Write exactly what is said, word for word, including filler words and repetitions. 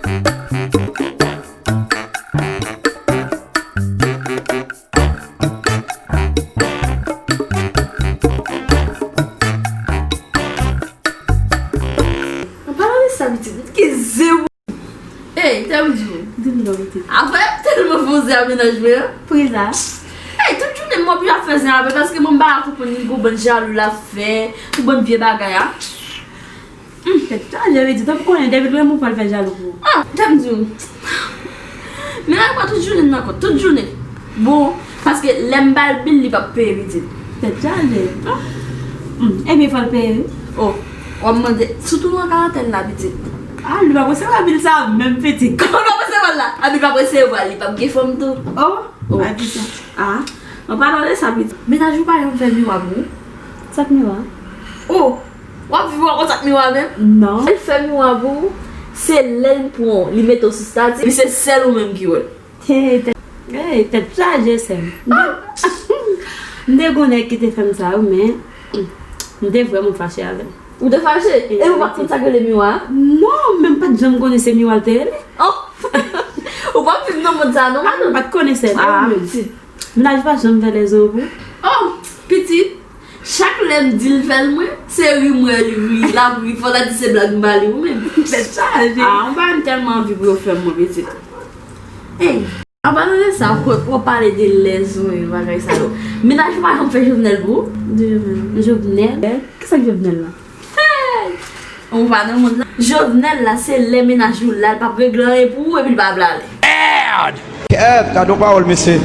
An palan de sa, pitit, m gen zewo. Ey, tèm di w. Di m non, pitit. Afè tèlman poze a mennaj mwen an. Poukisa? Ey, tout jounen m ap fè zen avè l paske mwen m pa konprann li gon bann jalou l ap fè, tout bann vye bagay a. Tèt chaje, pitit, ou konnen David granmoun pral fè jalou pou ou. Ah, tèm di w. Mennaj mwen tout jounen nan kont, tout jounen. Bon, paske lè m ba l bil, li p ap peye pitit. Tèt chaje. Ah. Hmm, ebyen, fò l peye, wi. Oh, w ap mande, sitou nan karantèn la, pitit. Ah, li p ap resevwa bil sa menm, pitit. Kòman l p ap resevwa l la? Ah, li p ap resevwa l, li p ap gen fanm tou. Oh, oh. Ah, pitit. Ah, an palan de sa, pitit. Mennaj ou pa janm fè miwa pou ou? Sa k miwa? Oh, w ap viv ankò sa k miwa menm? Non. Lè l fè miwa pou ou, se lè l pran w, li mete w sou stati, epi se sèl ou menm ki wè l. Hey, tèt, hey, tèt chaje, sè m. M te, m te gon nèg ki te fè m sa, wi, men m te vrèman fache avè l. Ou te fache? E ou pa t konn sa k rele miwa a? Non, men m pa t janm konnen se miwa l te rele. Oh! Ou pa t viv nan mond sa a, non, madanm? Ah, non, m pa t konnen, sè m. Ah, pitit. Mennaj pa janm fè lèzon pou. Oh, pitit. Chak lè m di l fè l mwen, se ri m wè li ri, l ap ri, fò l ta di se blag m ba li ou menm. Tèt chaje. Ah, ou pa tèlman anvi pou yo fè m mwen, pitit. Ey, an palan de sa, w, w pale de lèzon e bagay sa yo. Mennaj ou pa janm fè Jovenel pou ou? De Jovenel. Jovenel? Kisa k Jovenel la? Hey! Ou pa nan mond lan. Jovenel la, se lè mennaj ou la, l p ap regle anyen pou ou, epi l pa vle ale. Merde! Kèt, gade yon pawòl, mesye.